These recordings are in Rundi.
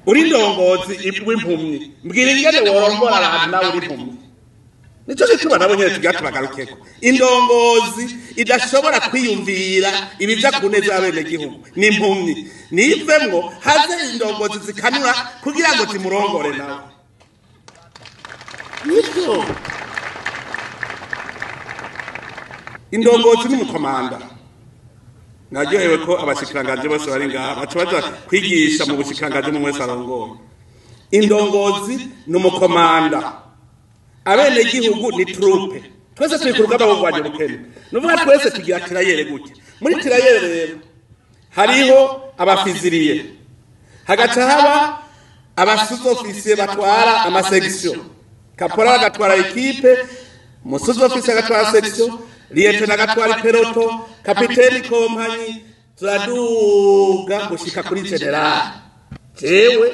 Uri ndongozi w'impumyi, mbwira ingene worongora abantu nawe uri impumyi. Nico gituma nabo nyene tugira tubagarukeko. Indongozi idashobora kwiyumvira ibija ku neza y'abenegihugu ni impumyi, nivemwo haze indongozi zikanura kugira ngo zimurongore nawe. Nivyo indongozi n'umukomanda. Naryohewe ko abashikiranganji bose bari ngaha baca baja kwigisha mu bushikiranganji umwe wese arongoye. Indongozi n'umukomanda, abenegihugu ni troupe. Twese turi ku rugamba rwo kurwanya ubukene. Nuvuga twese tugira tirayere gutya. Muri tirayere rero hariho abafiziriye, hagaca haba abasuzofisiye batwara amasection. Kaporal agatwara ekipe, umusuzofisiye agatwara section, liyetena agatwara ipeloto, kapiteni kompanyi, turaduga gushika kuri general. Jewe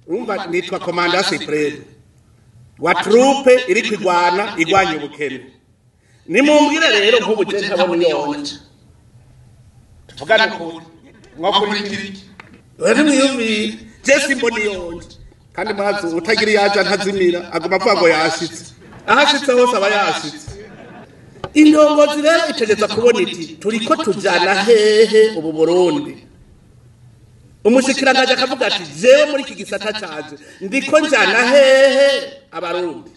urumva nitwa komanda supreme wa troupe iri kwigwana igwanya ubukene. Nimumbwire rero nk'ubu je ntabona iyonje. Tuvugane ukuri. Mwakurikira iki? Rero mwiyumvire, je simbona iyonje. Kandi murazi utagira iyaje ntazimira, aguma avuga ngo yashitse. Ahashitse hose aba yashitse. Indongozi rero itegeza kubona iti turiko tujana hehe ubu Burundi. Umushikiranganji akavuga ati jewe muri iki gisata canje ndiko njana hehe abarundi.